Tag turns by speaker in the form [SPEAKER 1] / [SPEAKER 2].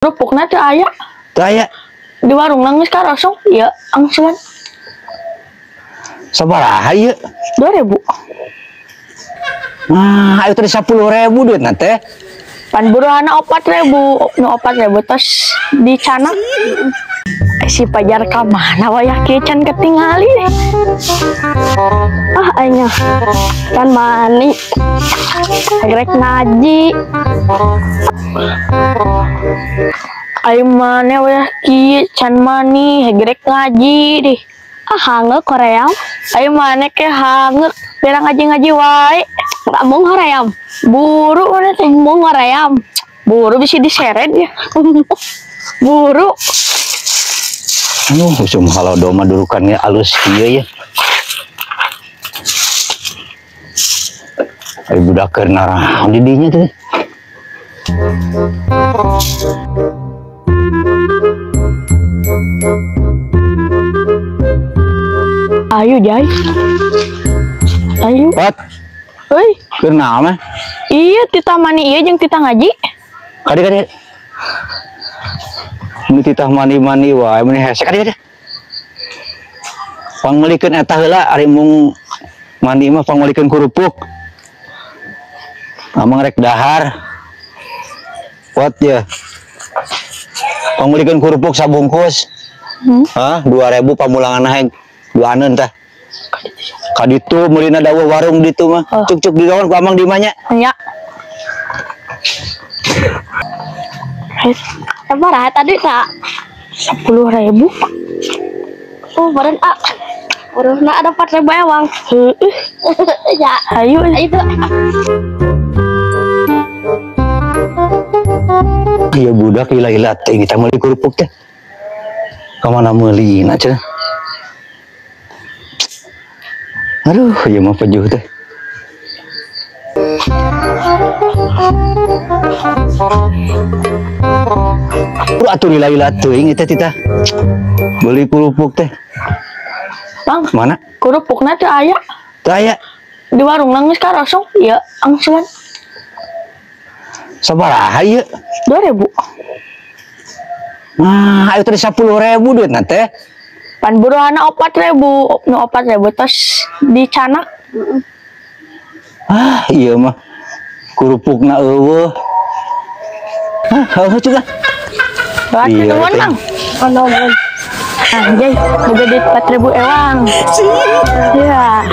[SPEAKER 1] Kerupukna teu aya.
[SPEAKER 2] Teu aya.
[SPEAKER 1] Di warung geus karosong, ieu angsulan.
[SPEAKER 2] Sabaraha ieu?
[SPEAKER 1] 2000.
[SPEAKER 2] Nah, ayo teh 10.000 duitna teh.
[SPEAKER 1] Pan buruhana 4.000, nu 4.000 tos dicanak. Si Pajar ka mana wayah kieu can ketingali.
[SPEAKER 3] Ah aing can mani. Rek ngaji.
[SPEAKER 1] Aing mana wayah kieu can mani, rek ngaji deh.
[SPEAKER 3] Ah hangeuk hoream.
[SPEAKER 1] Aing mana ke hangeuk, bera ngaji-ngaji wae.
[SPEAKER 3] Mung hoream.
[SPEAKER 1] Buru mana teh?
[SPEAKER 3] Mung hoream.
[SPEAKER 1] Buru bisa diseret ya. Buru.
[SPEAKER 2] Aduh, usum kalau doma durukannya alus kieu ya. Ai budak keur naraon di dinya teh.
[SPEAKER 1] Ayo, Jai. Ayo.
[SPEAKER 2] Pat.
[SPEAKER 1] Euy,
[SPEAKER 2] keur naon mah?
[SPEAKER 1] Iya, titah mani ieu jeung titah ngaji.
[SPEAKER 2] Kadi kadi. Ini titah mani-mani wae meni hese kadi kadi. Pangmeulikeun eta heula ari mung mandi mah pangmeulikeun kerupuk. Amang rek dahar. Pot ya. Pangmeulikeun kerupuk sabungkus. Hah, 2000 pamulangan hae duaneun tah. Kaditu meulina dawuh warung ditu mah.
[SPEAKER 1] Oh.
[SPEAKER 2] Cuk-cuk di daun ku amang di mah nya.
[SPEAKER 1] Nya.
[SPEAKER 3] Sabaraha tadi tak?
[SPEAKER 1] 10.000.
[SPEAKER 3] Oh, beren ah. Urusna ada 4.000 ewang.
[SPEAKER 1] Heeh.
[SPEAKER 3] Ya,
[SPEAKER 1] ayo.
[SPEAKER 3] Ayo.
[SPEAKER 2] Iya budak ila-ila teh kita meuli kerupuk teh. Ka mana meulina cenah? Aduh, ieu mah pejuh teh. Atuh lila-lila teuing eta titah. Beli kerupuk teh.
[SPEAKER 1] Bang,
[SPEAKER 2] mana?
[SPEAKER 1] Kerupukna teu aya.
[SPEAKER 2] Teu aya.
[SPEAKER 1] Di warung geus karosong, ieu angsulan.
[SPEAKER 2] Sabaraha ieu?
[SPEAKER 1] 2000.
[SPEAKER 2] Nah, ayo teh 10.000 duitna teh.
[SPEAKER 1] Pan buruhana 4.000, nu 4.000 tos dicanak.
[SPEAKER 2] Ah, ieu mah kerupukna eueuh. Hah, heueuh juga.
[SPEAKER 1] Iya, nuhun, Mang.
[SPEAKER 3] Oh, nuhun.
[SPEAKER 1] Ah, Jai, boga duit 4.000 ewang. Iya.